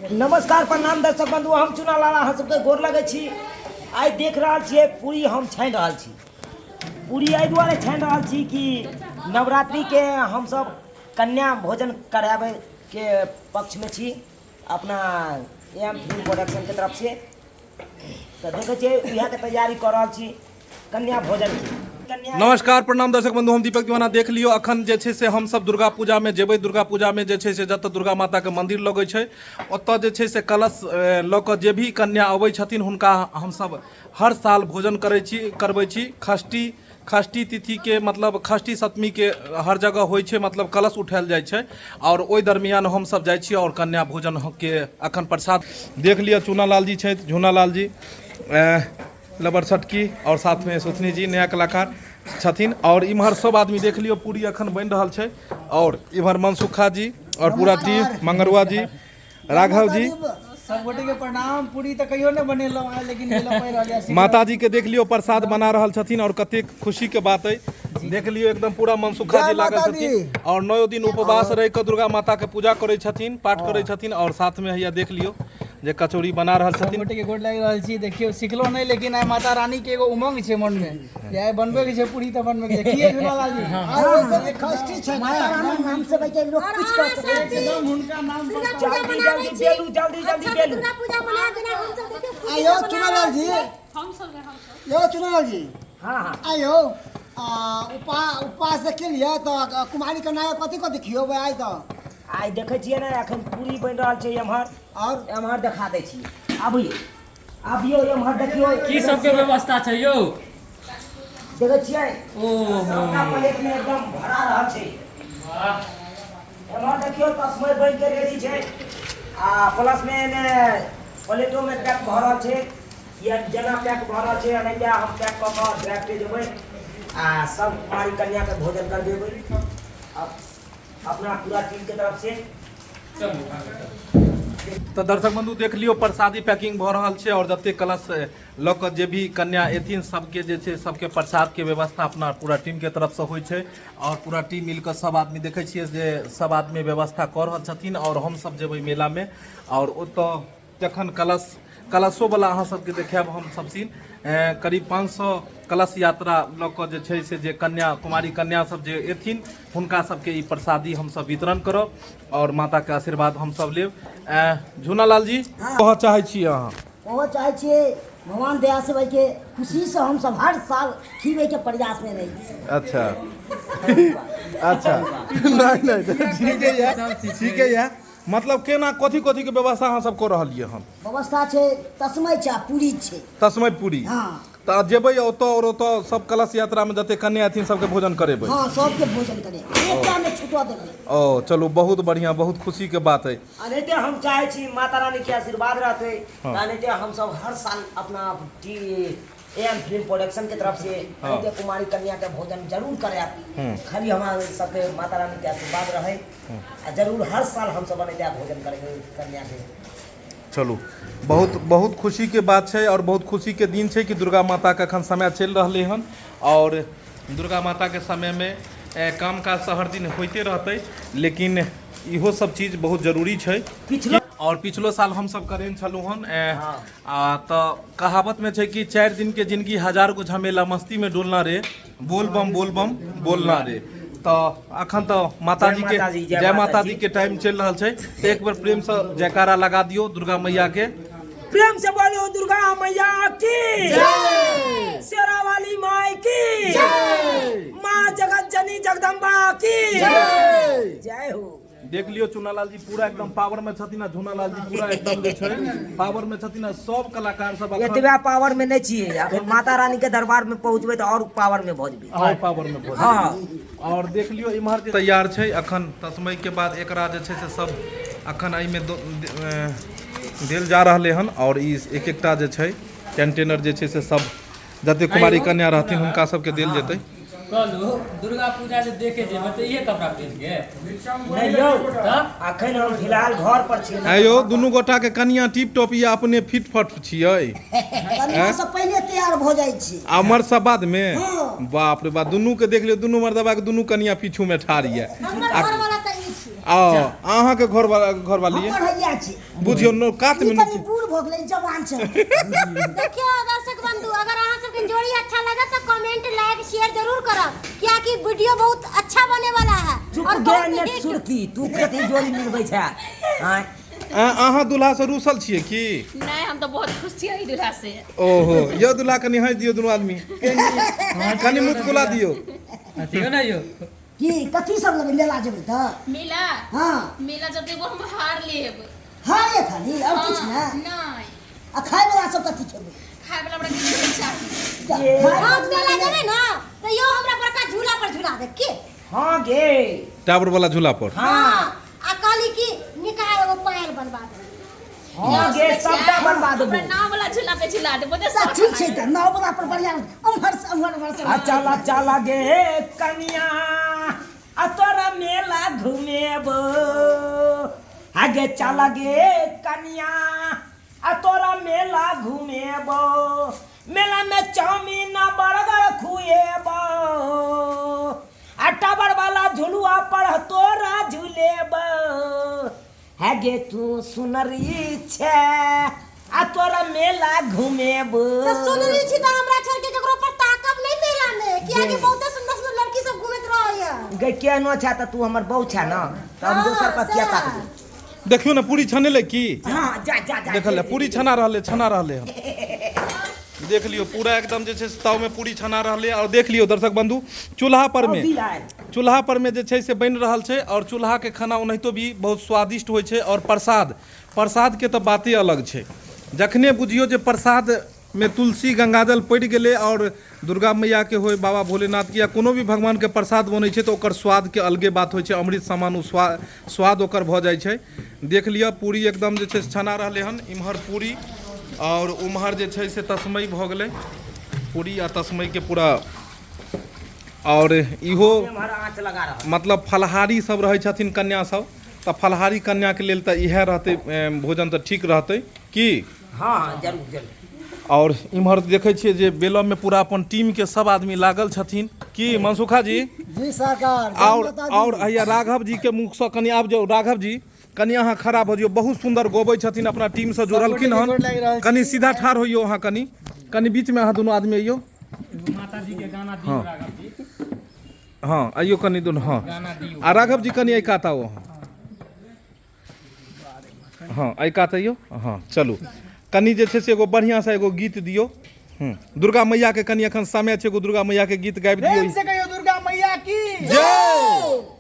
नमस्कार प्रणाम दर्शक बंधु, हम चुना लाल अहाँ सबके गोर लगै छी। आइ देख रहल छियै पूरी हम छानि रहल छी। पूरी एहि दुआरे छानि रहल छी कि नवरात्रिके हमसब कन्या भोजन कराबैके पक्षमे छी अपना एम फिल्म प्रोडक्शनके तरफसँ। तऽ देखै छियै इएहके तैयारी कऽ रहल छी कन्या भोजनके। नमस्कार प्रणाम दर्शक बंधु, हम दीपक दीवाना। देख लियौ अखन जे छै से हमसब दुर्गा पूजामे जेबै। दुर्गा पूजामे जे छै से जतऽ दुर्गा माताके मंदिर लगै छै ओतऽ जे छै से कलश लऽ कऽ जे भी कन्या अबै छथिन हुनका हमसब हर साल भोजन करै छी, करबै छी। खष्ठी खष्ठी तिथिके मतलब खष्ठी सप्तमीके हर जगह होइ छै, मतलब कलश उठायल जाइ छै आओर ओहि दरमियान हमसब जाइ छी आओर कन्या भोजनके अखन प्रसाद देख लिअ। चूना लाल जी छथि, झूना लाल जी लबर सटकी और साथ में सुथनी जी नया कलाकार छथिन। और इम्हर सब आदमी देख लियो पूरी अखन बनि रहल छै। और इम्हर मनसुखा जी और पूरा टीम, मंगरुआ जी, राघव जी, सब गोटे के प्रणाम। पूरी तऽ कहियो नहि बनेलहुँ आइ, लेकिन बेलऽ पड़ि रहल यऽ। माता जी के देख लियो प्रसाद बना रहल छथिन और कतेक खुशी के बात है। देख लियो एकदम पूरा मनसुखा जी लागल छथिन और 9 दिन उपवास रहि कऽ दुर्गा माता के पूजा करै छथिन, पाठ करै छथिन। और साथ में हैया देख लियो जे कचौड़ी बना रहल छथिन। गोटे के गोड़ लागि रहल छी। देखियौ सिखलो नहि, लेकिन आइ माता रानी के एगो उमंग छै मन में जे आइ बनबे के छै पूरी तऽ बनबे के छै। की झूलालाल जी? आइ ओहि सब खष्ठी छै माता रानी नाम से भाई लोग कुछ कर सकै एकदम हुनका नाम पर। जल्दी जल्दी बेलू, जल्दी जल्दी बेलू। दुर्गा पूजा मना देना हम सब देखियौ। आयो चुनालाल जी, यौ चुनालाल जी। हाँ हाँ। आयो उपवास के लिए तऽ कुमारी कन्या कथी कथी खियेबै आइ तऽ? आइ देखै छियै ने एखन पूरी बनि रहल छै एम्हर और एम्हर देखा दै छी। अबियौ अबियौ एम्हर देखियौ की सबके व्यवस्था छै यौ। देखै छियै ओहो सबटा प्लेट में एकदम भरा रहल छै। एम्हर देखियौ तस्मै बनि के रेडी छै आ प्लस में एने प्लेटो में पैक भऽ रहल छै। ये जेना पैक भऽ रहल छै एनाहिते हम पैक कऽ कऽ ड्राइव पे जेबै आ सब कुमारी कन्या के भोजन करबेबै अपना पूरा टीम के तरफ से। तऽ दर्शक बंधु देख लियौ प्रसादी पैकिंग भऽ रहल छै और जते कलश लऽ कऽ जे भी कन्या एथिन सबके जे छै सबके प्रसाद के व्यवस्था अपना पूरा टीम के तरफ से होइ छै। और पूरा टीम मिल कऽ सब आदमी देखै छियै जे सब आदमी व्यवस्था कऽ रहल छथिन। और हमसब जेबै मेला में और ओतऽ जखन कलश कलशो वाला अहाँ सबके देखायब हम सब सीन। करीब 500 कलश यात्रा लऽ कऽ जे छै से जे कन्या कुमारी कन्या सब जे एथिन हुनका सबके ई प्रसादी हमसब वितरण करब और माता के आशीर्वाद हमसब लेब। झूनालाल जी, कहऽ चाहै छी अहाँ? कहऽ चाहै छियै भगवान दया से भाई के खुशी से हम सब हर साल खीबै के प्रयास में रहै छी। अच्छा अच्छा, नहीं नहीं, ठीके ये, ठीके ये। मतलब केना कथी कथी के व्यवस्था अहाँ सब कऽ रहलियै हन? व्यवस्था छै तस्मै छै आ पूरी छै। तस्मै पूरी। हाँ। तऽ जेबै ओतऽ और ओतऽ सब कलश यात्रा में जते कन्या हथिन सबके भोजन करेबै? हाँ, सबके भोजन करेबै, एकटा नहि छूटऽ देबै। ओ चलू बहुत बढ़िया, बहुत खुशी के बात है। एनाहिते हम चाहै छी माता रानी के आशीर्वाद रहतै। एनाहिते हम सब हर साल अपना टी एम फिल्म प्रोडक्शन के तरफ से एनाहिते कुमारी कन्या के भोजन जरूर करायब। खाली हमरा सबके माता रानी के आशीर्वाद रहे आ जरूर हर साल हम सब एनाहिते भोजन करेंगे कन्या के। चलू बहुत बहुत खुशी के बात छै और बहुत खुशी के दिन छै कि दुर्गा माता के अखन समय चलि रहलै हन। और दुर्गा माता के समय में काम काज तऽ हर दिन होइते रहतै, लेकिन इहो सब चीज बहुत जरूरी छै। पिछलो और पिछलो साल हम सब करेन छलहुँ हन। आ तऽ कहावत में छै कि 4 दिन के जिंदगी 1000 गो झमेला, मस्ती में डोलना रे, बोल बम बोल बम बोलना रे। तऽ अखन तऽ माताजी के जय माताजी के टाइम चलि रहल छै, तऽ एक बेर प्रेम से जयकारा लगा दियौ दुर्गा मैया के। प्रेम से बोलो दुर्गा मैया की जय, शेरा वाली माई की जय, माँ जगत जननी जगदम्बा की जय, जय हो। देख लियौ चुनालाल जी पूरा एकदम पावर में छथिन आ झुनालाल जी पूरा एकदम जे छै पावर में छथिन आ सब कलाकार सब अखन एतबा पावर में नहीं छियै, अखन माता रानी के दरबार में पहुंचबै तऽ और पावर में भऽ जेबै। और पावर में भऽ जेबै। हाँ। और देख लियौ इम्हर जे तैयार छै अखन तस्मै के बाद एकरा जे छै से सब अखन एहिमे देल जा रहलै हन। और ई एक एकटा जे छै कंटेनर जे छै से सब जते कुमारी कन्या रहथिन हुनका सबके देल जेतै। कहलू दुर्गा पूजा जे देखे जेबै तऽ इहे कपड़ा पहिर के? नहि यौ, अखन हम फिलहाल घर पर छी। आँय यौ, दुनू गोटा के कनिया टिप टॉप या अपने फिट फट छियै? कनिया सब पहिले तैयार भऽ जाइ छै। आ मर्द सब बाद में? बाप रे बाप, दुनू के देख लियौ, दुनू मर्दबा के दुनू कनिया पीछू में ठाढ़ ये। हमर घरवाला तऽ ई छै। आ अहाँके घर वाला घरवाली हमर हैया छै। बुझियौ नो कात ई में कनि बूढ़ भऽ गेलै, जवान छै। देखियो दर्शक बंधु, अगर अहाँ सबके जोड़ी अच्छा लगे तो कमेंट लाइक शेयर जरूर करब, कियाकि वीडियो बहुत अच्छा बने वाला है। चुप और गे बहुत नेट हिट। सुरकी, तू कथी जोड़ी मिलबै छै आँय? अहाँ दूल्हा से रूसल छियै की? नहीं, हम तो बहुत खुश छियै ई दूल्हा से। ओहो यौ दूल्हा, कनि हँसि दियौ, दुनू आदमी कनि मुस्कुरा दियौ। अथियो ना यो। की कथी सब लेबै मेला जेबै तऽ? मेला? हाँ। मेला जब एगो हम हार लेब। हारे खाली और किछु हाँ, ने? नहीं। आ खाय वाला सब कथी खेबै? खाय वाला हमरा किछु नहीं चाही। खाय हम मेला जेबै ना तऽ यो हमरा बड़का झूला पर झूला देब की? हाँ गे। टावर वाला झूला पर? हाँ, आ कहली कि निकाह एगो पायल बनवा दे। हाँ गे, सबटा बनवा देबो। हमरा नाव वाला झूला पे झूला देबो तऽ तऽ ठीक छै, तऽ नाव वाला पर बढ़िया उम्हर से उम्हर उम्हर से। आ चला चला गे कनिया, आ तोरा मेला घुमेबो। आगे चला गे कनिया, आ तोरा मेला घुमेबो, मेला में चाउमीन आ बर्गर खुएबो, आ टावर वाला झुलुआ पर तोरा झुलेबो। है गे तू सुनरी छे, आ तोरा मेला घुमेबो। तऽ सुनरी छी तऽ हमरा छोड़ के केकरो पर ताकब नहीं मेला में, कियाकि बहुते सुंदर सुंदर लड़की सब घूमैत रहैया। गे केहनो छै तऽ तू हमर बहू छै ना, तऽ हम दोसर पर किया ताकबो? देखियौ ने पूरी छनेलै की? हाँ जा जा जा। देखल पूरी छना रहलै, छना रहलै हन। देख लियौ पूरा एकदम जे छै से ताव में पूरी छना रहलै। और देख लियौ दर्शक बंधु, चूल्हा पर में, चूल्हा पर में जे छै से बनि रहल छै। और चूल्हा के खाना ओनाहितो भी बहुत स्वादिष्ट होइ छै। और प्रसाद, प्रसाद के तऽ बाते अलग छै। जखने बुझियौ जे प्रसाद में तुलसी गंगाजल पड़ि गेलै और दुर्गा मैया के होय, बाबा भोलेनाथ के या कोनो भी भगवान के प्रसाद बनै छै, तऽ ओकर स्वाद के अलगे बात होइ छै। अमृत समान ओ स्वाद ओकर भऽ जाइ छै। देख लिअ पूरी एकदम जे छै से छना रहलै हन। इम्हर पूरी और उम्हर जे छै से तस्मई भऽ गेलै। पूरी आ तस्मई के पूरा। और इहो मतलब फलाहारी सब रहै छथिन कन्या सब, तऽ फलाहारी कन्याके लेल तऽ इएह रहतै भोजन, तऽ ठीक रहतै की? हाँ जरूर जरूर। और इम्हर देखै छियै जे बेलममे पूरा अपन टीमके सब आदमी लागल छथिन की मनसुखा जी? जी सरकार। और हैया राघव जी के मुखसँ कनि आबि जाउ। राघव जी कनि अहाँ खड़ा भऽ जइयौ, बहुत सुन्दर गबै छथिन, अपना टीमसँ जुड़लखिन हन। कनि सीधा ठाढ़ होइयौ अहाँ, कनि कनि बीचमे अहाँ दुनू आदमी अइयौ। माताजी के गाना दियौ राघव जी। हाँ अइयौ कनि दुनू। हाँ आ राघव जी कनि एहि कात आउ अहाँ। हाँ एहि कात अइयौ। हाँ चलू कनि जे छै से एगो बढ़िआँसँ एगो गीत दियौ। दुर्गा मैया के कनि एखन समय छै, एगो दुर्गा मैया के गीत गाबि दियौ। प्रेम से कहियौ दुर्गा मैया की जय।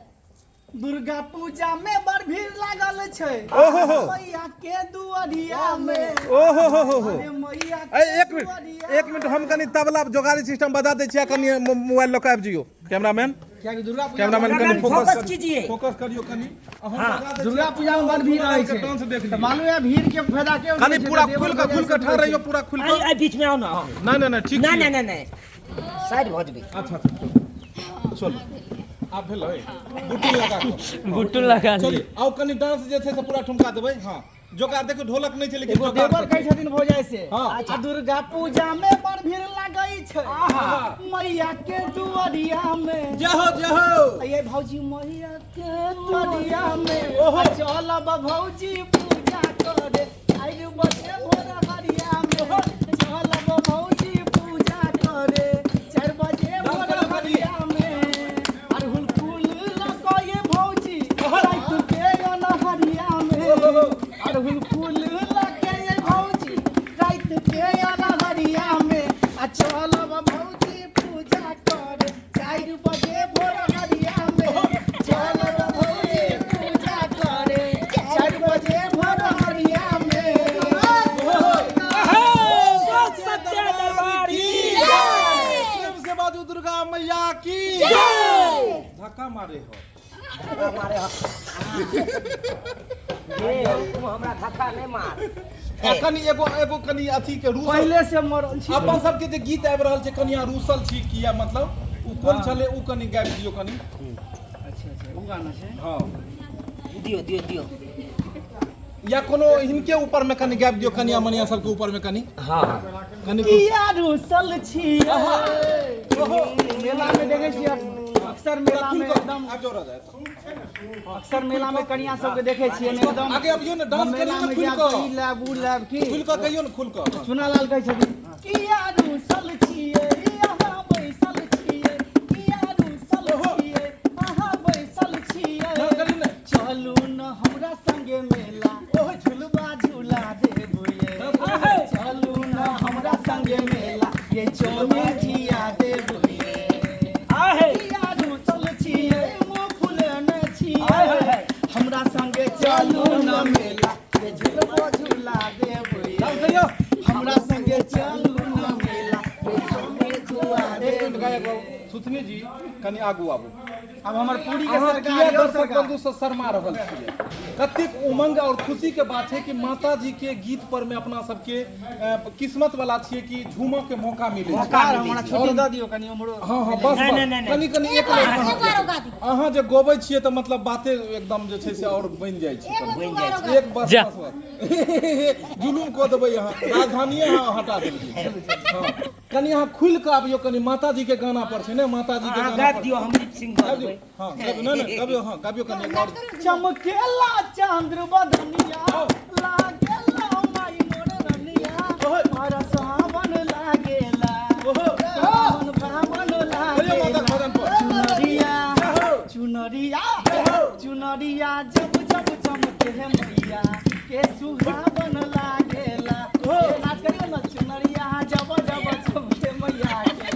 दुर्गा पूजा में बड़ भीड़ लागल छै, ओहो हो। मैया के दुआरिया में, ओहो हो हो हो। अरे मैया ए एक मिनट एक मिनट, हम कनि तबला जोगारी सिस्टम बजा दै छियै, कनि मोबाइल लऽ कऽ आबि जइयौ कैमरामैन। कियाकि दुर्गा पूजा कैमरामैन कनि फोकस कीजिए, फोकस करियौ कनि। दुर्गा पूजा में बड़ भीड़ रहै छै, डांस देख तऽ मालूम है भीड़ के फायदा के कनि पूरा खुल कऽ, खुल कऽ ठाढ़ रहियौ, पूरा खुल कऽ। आई बीच में आओ ना। नहीं नहीं नहीं ठीक। नहीं नहीं नहीं, साइड भऽ जेबै। अच्छा चलू आब भेलै गुट्टू लगा कऽ, गुट्टू लगा। चलिए आउ कनि डांस जे छै से पूरा ठुमका देबै। हाँ जोगार देखियौ, ढोलक नहि छै लेकिन एगो जोगार देवर कहै छथिन भौजाइ से। हाँ। आ दुर्गा पूजा में बड़ भीड़ लागै छै मैया के दुआरिया में, जय हो जय हो। ये भौजी मैया के दुआरिया में, ओहो। चलब भौजी पूजा करे आइल बजे भोर हरिया में, चलब भौजी पूजा करे 4 बजे भोर हरिया में, अरहुल फूल लगे भौजी रात के अनहरिया में, अरहुल फूल लगे भौजी रात के अनहरिया में, आ चलब भौजी पूजा करे 4 बजे भोर हरिया में, चलब भौजी पूजा करे 4 बजे भोर हरिया में। सत्य दरबार की प्रेम से बाजू दुर्गा मैया की जय। धक्का मारे हो, धक्का मारे हो। ये तू हमरा धक्का नहीं मार। कनि एगो एगो कनि अथी के रूसल पहिले से मरल छी। अपन सबके जे गीत आबि रहल छै कनि रूसल छी किया, मतलब उ कोन छलै उ कनि गाबि दियौ कनि। अच्छा अच्छा उ गाना छै। हाँ दियौ दियौ दियौ। या कोनो हिनके ऊपर में कनि गाबि दियौ, कनिया मनिया सबके ऊपर में कनि। हाँ कनि किया रूसल छी। ओहो मेला में देखै छियै। अक्सर मेला में एकदम आबि जाओ राजा एतऽ। अक्सर मेला में कनिया सबके देखे छियै ने एकदम आगे अबियौ ने डांस मेला करियौ ने में खुलि जायब कऽ ई लेब उ लेब की खुलि कऽ कहियौ ने खुलि कऽ चुनालाल कहै छथिन किया रूसल छियै अहाँ बैसल छियै किया रूसल छियै अहाँ बैसल छियै डांस करियौ ने चलू न हमरा संगे मेला ओह झुलबा झुला देबू ये चलू न हमरा संगे मेला ये चौमिन खिया देबू ये आहे किया रूसल छियै मुँह फुलेने आय छियै हाय हाय। हमरा संगे चलू न मेला ये झुलबा झुला देबू ये डांस करियौ हमरा संगे चलू न मेला ये चौमिन खुआ एक मिनट देबू गायक बाबू सुथनी जी कनि आगू आबू अब हमर पूरी के अहाँ सरकार किया यौ दर्शक सरकार बंधु से शर्मा रहल छियै कतेक उमंग और खुशी के बात छै कि माता जी के गीत पर में अपना सबके किस्मत वाला छियै कि झूमऽ के मौका मिले छै सरकार हमरा छुट्टी दऽ दियौ कनि उम्हरो हाँ हाँ बस नहीं, बस नहीं, नहीं, कनि कनि एक एक बार मिनट एक बार गा दियौ अहाँ जे गबै छियै तऽ मतलब बाते एकदम जे छै से और बनि जाइ छै एगो दू बार गा एक बस जा। बस बस जुलूम कऽ देबै अहाँ राजधानिए अहाँ हटा देलियै हँ कनि अहाँ खुलि कऽ आबियौ कनि माताजी के गाना पर छै ने माताजी के अहाँ गाना गाबि पर दियौ हम लिप सिंग कऽ गाबियौ देबै हँ गाबियौ नहि नहि गाबियौ हँ गाबियौ कनि एक और चमकेला चांद्र बदनिया लागेला माई मोर रनिया और सावन लागेला ओहो सावन भावन करियौ माता लागेला के भजन पर चुनरिया चुनरिया चुनरिया जब जब चमके है मैया के सुहावन लागेला ये नाच करियौ न चुनरिया जब जब चमके मैया के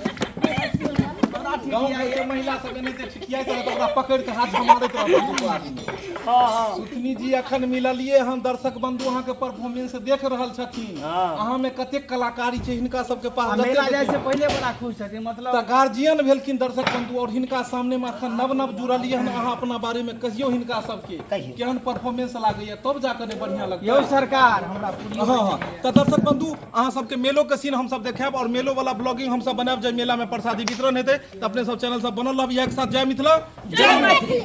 बड़ा ठीक गाँव ये। घर के महिला सब एनाहिते ठिठियाइत रहत ओकरा पकड़ि कऽ हाथ मारैत रहत दुनू आदमी सुथनी जी अखन मिललिए हन दर्शक बंधु अहाँ के परफॉर्मेंस देख रहल छथिन अहाँ में कतेक कलाकारी छै हिनका सबके पास आ जतेक मेला जाइ से पहिले बड़ा खुश छथिन मतलब तऽ गार्जियन भेलखिन दर्शक बंधु और हिनका सामने में अखन नव नव जुड़लिए हन अहाँ अपना बारे में कहियौ हिनका सबके कहियौ। केहन परफॉर्मेंस लागैया तब जाकऽ ने बढ़िया लगतै यौ सरकार हमरा पूरी हाँ हाँ तऽ दर्शक बंधु अहाँ सबके मेलो के सीन हमसब देखायब और मेलो वाला ब्लॉगिंग हमसब बनायब जे मेला में प्रसादी वितरण हेतै तऽ अपने सब चैनल सब बनल रहब इएह के साथ जय मिथिला जय मैथिली।